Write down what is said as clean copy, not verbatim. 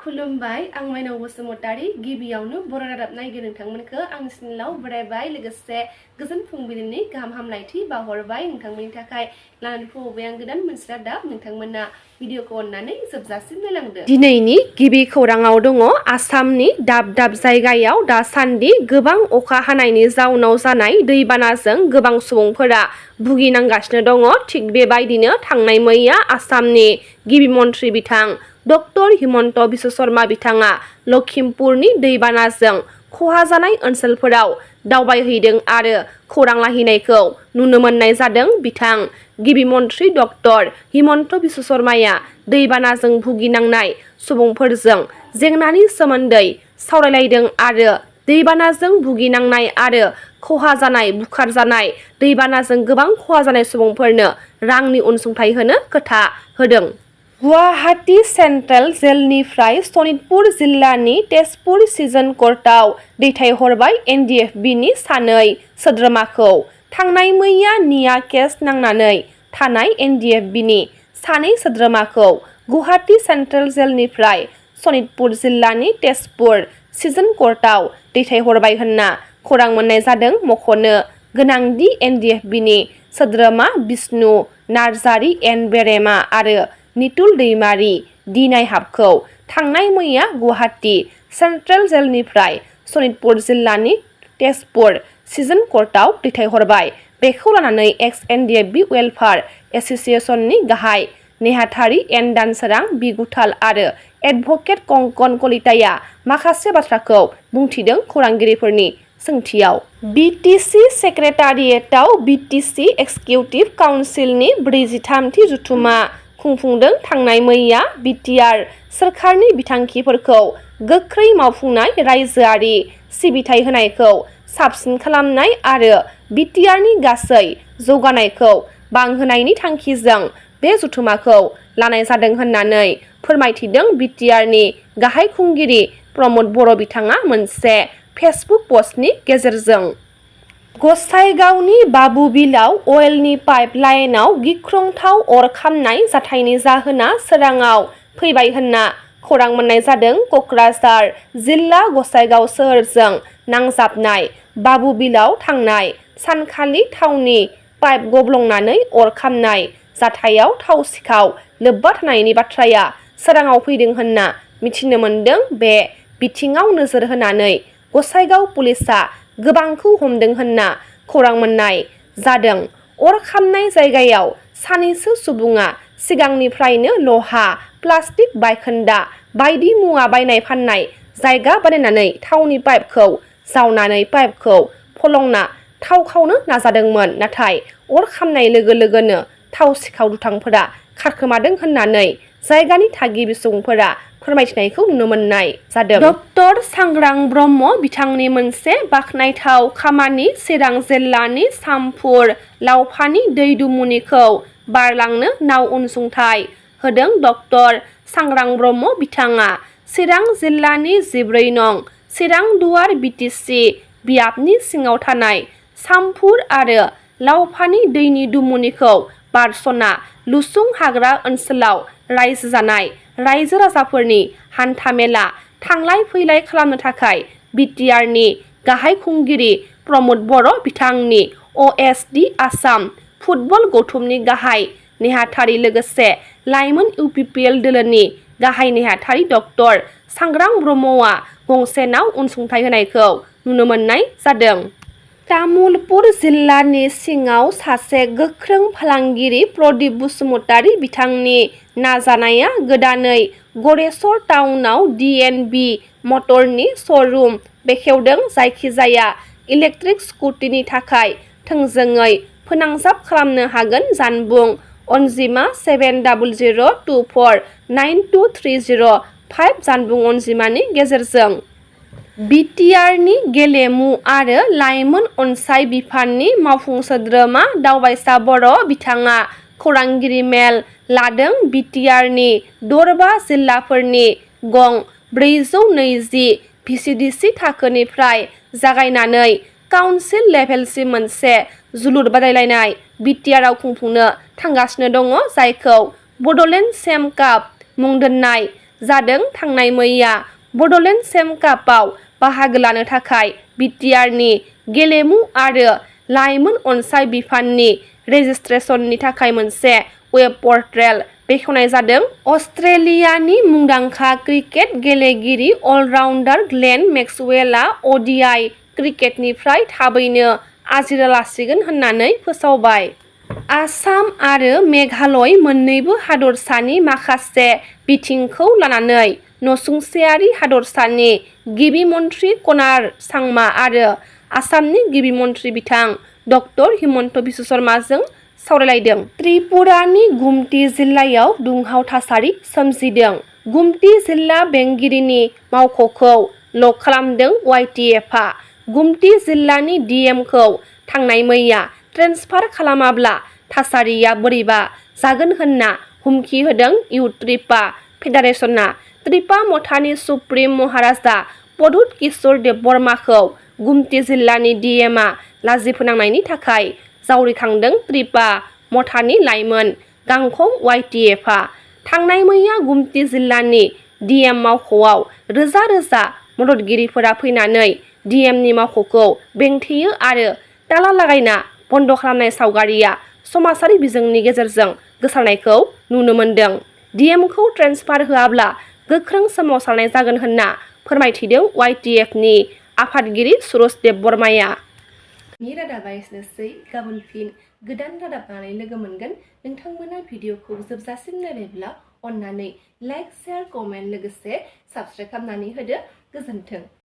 खुलुमबाय आं माइनाव बसुमतारी गिबियावनो बर' रादाब नायगिरि नोंथांमोनखौ आंनि चेनेलाव बरायबाय लोगोसे गोजोन फुंबिलिनि गाहाम हामलायथि बावहरबाय नोंथांमोननि थाखाय लानानै फैबाय आं गोदान मोनसे रादाब नोंथांमोना भिडिअखौ अननानै जोबजासिम नायलांदो। दिनैनि गिबि खौराङाव दङ आसामनि दाब दाब जायगायाव दासान्दि गोबां अखा हानायनि जाउनाव जानाय दैबानाजों गोबां सुबुंफोरा भुगिनांगासिनो दङ। थिग बेबायदिनो थांनाय मैया आसामनि गिबि मन्थ्रि बिथां डक्टर हिमन्त बिश्व शर्मा बिथाङा लखिमपुरनि दैबानाजों खहा जानाय ओनसोलफोराव दावबायहैदों आरो खौरां लाहैनायखौ नुनो मोननाय जादों। बिथां गिबि मन्थ्रि डक्टर हिमन्त बिश्व शर्माया दैबानाजों भुगिनांनाय सुबुंफोरजों जेंनानि सोमोन्दै सावरायलायदों आरो दैबानाजों भुगिनांनाय आरो खहा जानाय बुखारजानाय दैबानाजों गोबां खहा जानाय सुबुंफोरनो रांनि अनसुंथाइ होनो खोथा होदों। गुवाहाटी सेन्ट्रेल जेलनिफ्राय सनितपुर जिल्लानि तेजपुर सिजन कर्टआव दैथायहरबाय एनडिएफबिनि सानै सोद्रोमाखौ। थांनाय मैया निया केस नांनानै थानाय एनडिएफबिनि सानै सोद्रोमाखौ गुवाहाटी सेन्ट्रेल जेलनिफ्राय सनितपुर जिल्लानि तेजपुर सिजन कर्टआव दैथायहरबाय होनना खौरां मोननाय जादों। मख'नो गोनांदि एनडिएफबिनि सोद्रोमा बिष्णु नार्जारि एन बेरेमा आरो नितुल दैमारि दि नायहाबखौ थांनाय मैया गुवाहाटी सेन्ट्रेल जेलनिफ्राय सनितपुर जिल्लानि तेजपुर सिजन कर्टआव दैथायहरबाय। बेखौ लानानै एक्स एनडिएफबि वेलफेयार एस'सिएशननि गाहाय नेहाथारि एन दानसोरां बि गुथाल आरो एडभकेट कंकन कलिताया माखासे बाथ्राखौ बुंथिदों। खौरांगिरिफोरनि सोंथियाव बिटिसि सेक्रेटारियेटआव बिटिसि एक्जिकिउटिभ काउन्सिलनि 43थि जथुमा खुंफुंदों। थांनाय मैया बिटिआर सोरखारनि बिथांखिफोरखौ गोख्रै मावफुंनाय, रायजोआरि सिबिथाय होनायखौ साबसिन खालामनाय आरो बिटिआरनि गासै जौगानायखौ बांहोनायनि थांखिजों बे जथुमाखौ लानाय जादों होननानै फोरमायथिदों बिटिआरनि गाहाय खुंगिरि प्रमद बर' बिथाङा मोनसे फेसबुक पस्टनि गेजेरजों। गसाइगावनि बाबुबिलाव अवेलनि पाइप लाइनआव गिख्रंथाव अर खामनाय जाथायनि जाहोना सोराङाव फैबाय होनना खौरां मोननाय जादों। क'क्राझार जिल्ला गसाइगाव सोहोरजों नांजाबनाय बाबुबिलाव थांनाय सानखालि थावनि पाइप गब्लंनानै अर खामनाय जाथायाव थाव सिखाव लोब्बा थानायनि बाथ्राया सोराङाव फैदों होनना मिथिनो मोनदों। बे बिथिङाव नोजोर होनानै गसाइगाव पुलिसआ गोबांखौ हमदों होनना खौरां मोननाय जादों। अर खामनाय जायगायाव सानैसो सुबुङा सिगांनिफ्रायनो लहा, प्लास्टिक, बायखोन्दा बायदि मुवा बायनाय फाननाय जायगा बानायनानै थावनि पाइपखौ जावनानै पाइपखौ फलंना थाव खावनो नाजादोंमोन। नाथाय अर खामनाय लोगो लोगोनो थाव सिखाव दुथांफोरा खारखोमादों होननानै जायगानि थागिबि सुबुंफोरा फोरमायथिनायखौ नुनो मोननाय जादों। डक्टर सांग्रां ब्रह्म बिथांनि मोनसे बाखनायथाव खामानि चिरां जिल्लानि सामफुर लावफानि दै दुमुनिखौ बारलांनो नाव अनसुंथाइ होदों। डक्टर सांग्रां ब्रह्म बिथाङा चिरां जिल्लानि 14 नं चिरां दुवार बिटिसि बियाबनि सिङाव थानाय सामफुर आरो लावफानि दैनि दुमुनिखौ बारस'ना लुसुं हाग्रा ओनसोलाव रायजो जानाय रायजो राजाफोरनि हान्थामेला थांलाय फैलाय खालामनो थाखाय बिटिआरनि गाहाय खुंगिरि प्रमद बर' बिथांनि अएसडि आसाम फुटबल गौथुमनि गाहाय नेहाथारि लोगोसे लाइमोन इउपिपिएल दोलोनि गाहाय नेहाथारि डक्टर सांग्रां ब्रह्मआ गंसे नाव अनसुंथाइ होनायखौ नुनो मोननाय जादों। तामुलपुर जिल्लानि सिङाव सासे गोख्रों फालांगिरि प्रदीप बसुमतारी बिथांनि नाजानाया गोदानै गरेस्वर टाउनाव DNB मटरनि श'रुम बेखेवदों। जायखिजाया इलेक्ट्रिक स्कुटिनि थाखाय थोंजोङै फोनांजाब खालामनो हागोन। जानबुं अनजिमा 7004923005 जानबुं अनजिमानि गेजेरजों बिटिआरनि गेलेमु आरो लाइमोन अनसाय बिफाननि मावफुं सोद्रोमा दावबायसा बर' बिथाङा खौरांगिरि मेल लादों। बिटिआरनि दरबा जिल्लाफोरनि गं 420 भिसिडिसि थाखोनिफ्राय जागायनानै काउन्सिल लेभेलसिम मोनसे जोलुर बादायलायनाय बिटिआरआव खुंफुंनो थांगासिनो दङ, जायखौ बड'लेण्ड चेम काप मुं दोननाय जादों थांनाय मैया बड'लेण्ड चेम कापआव बाहागो लानो थाखाय बिटिआरनि गेलेमु आरो लाइमोन अनसाय बिफाननि रेजिस्ट्रेसननि थाखाय मोनसे वेब पर्टेल बेखेवनाय जादों। अस्ट्रेलियानि मुंदांखा क्रिकेट गेलेगिरि अलराउन्डार ग्लेन मेक्सवेलआ अडिआइ क्रिकेटनिफ्राय थाबैनो आजिरा लासिगोन होननानै फोसावबाय। आसाम आरो मेघालय मोन्नैबो हादरसानि माखासे बिथिंखौ लानानै नसुंसेयारि हादरसानि गिबि मन्थ्रि कनार सांमा आरो आसामनि गिबि मन्थ्रि बिथां डक्टर हिमन्त बिश्व शर्माजों सावरायलायदों। त्रिपुरानि गुमटि जिल्लायाव दुंहाव थासारि सोमजिदों। गुमटि जिल्ला बेंगिरिनि मावख'खौ लक खालामदों वाइटिएफआ। गुमटि जिल्लानि डिएमखौ थांनाय मैया ट्रेन्सफार खालामाब्ला थासारिया बोरैबा जागोन होनना हुमखि होदों इउथ त्रिपा फेडारेसनआ। त्रिपा मथानि सुप्रिम महाराजा प्रद्युत किशोर देबबर्माखौ गुमटि जिल्लानि डिएमआ लाजि फोनांनायनि थाखाय जावरिखांदों त्रिपा मथानि लाइमोन गांखं वाइटिएफआ। थांनाय मैया गुमटि जिल्लानि डिएम मावख'आव रोजा रोजा मददगिरिफोरा फैनानै डिएमनि मावख'खौ बेंथेयो आरो ताला लागायना बन्द खालामनाय सावगारिया समाजारि बिजोंनि गेजेरजों गोसारनायखौ नुनो मोन्दों। डिएमखौ ट्रेन्सफार होआब्ला गोख्रों सोमावसारनाय जागोन होनना फोरमायथिदों वाइटिएफनि आफादगिरि सुरज देबबर्माया। नि रादाबा एसेनोसै। गाबोन फिन गोदान रादाब लानानै लोगो मोनगोन। नोंथांमोना भिडिअखौ जोबजासिम नायबायब्ला अन्नानै लाइक, शेयार, कमेन्ट लोगोसे साबस्क्राइब खालामनानै होदो। गोजोन्थों।